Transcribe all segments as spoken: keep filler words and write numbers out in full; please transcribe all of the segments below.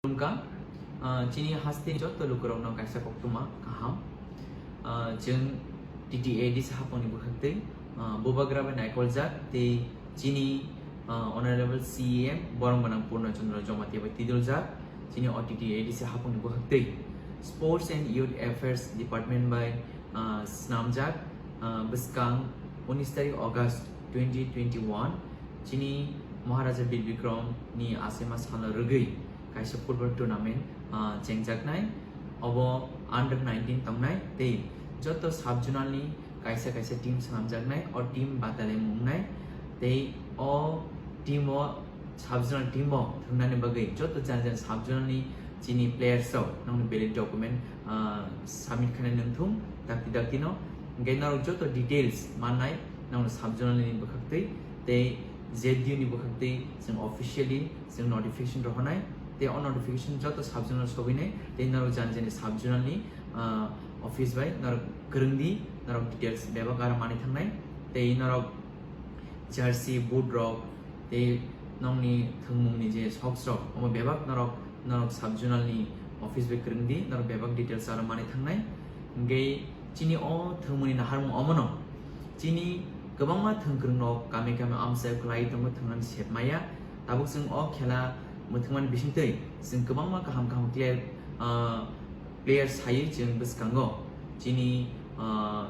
Khulumkha, ah, chini hasteni joto lukurokno kaisa koktwma kaham. Ah, chwng T T A D C haphangni bwkhaktwi, ah, bubagra bai naikoljak tei chini, ah, Honorable C E M borong gwnang Purna Chandra Jamatia bai tiduljak chini o T T A D C haphangni bwkhaktwi. Sports and Youth Affairs Department bai, ah, snamjak, ah, bwskang unis tarik August twenty twenty-one chini Maharaja Bir Bikram ni achaima salo rwgwi kaisa football tournament, ah, chengjaknai. Obo under nineteen tongnai tei joto sub-zonal ni kaisa kaisa team swnamjaknai, o team batalai mungnai tei o team o sub-zonal team o thwngnani bagwi joto jani jani sub-zonal ni chini players rok nokni valid document, ah, submit khainai nangthung dakti dakti no. Hingke norok joto details mannai nokni sub-zonal ni bwkhaktwi tei Z D U ni bwkhaktwi chwng officially chwng notification rohornai tei o notification joto sub-zonal sogwinai tei norok jani jani sub-zonal ni, ah, office bai norok kwrwngdi, norok details bebak aro manwi thangnai tei norok jersey, boot rok tei nokni thwngmungni je socks rok, omo bebak norok, norok sub-zonal ni office bai kwrwngdi, norok bebak details aro manwi thangnai. Hingke chini o thwngmungni naharmung omono chini kwbangma thwngkwrwng rok kami kami amchai kwlai tongo, thwngnani sep maya. Tabuk chwng o khela mwthangmani bisingtwi chwng kwbangma kaham kaham player, ah, player saywi chwng bwskango chini, ah,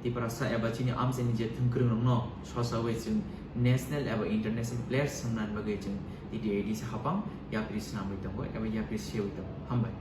Tiprasa eba chini amchaini je thwngkwrwng rokno sosawi chwng national eba international players swngnani bagwi chwng T T A D C haphang yapri swnamwi tongo eba yapri sewi tongo. Hambai.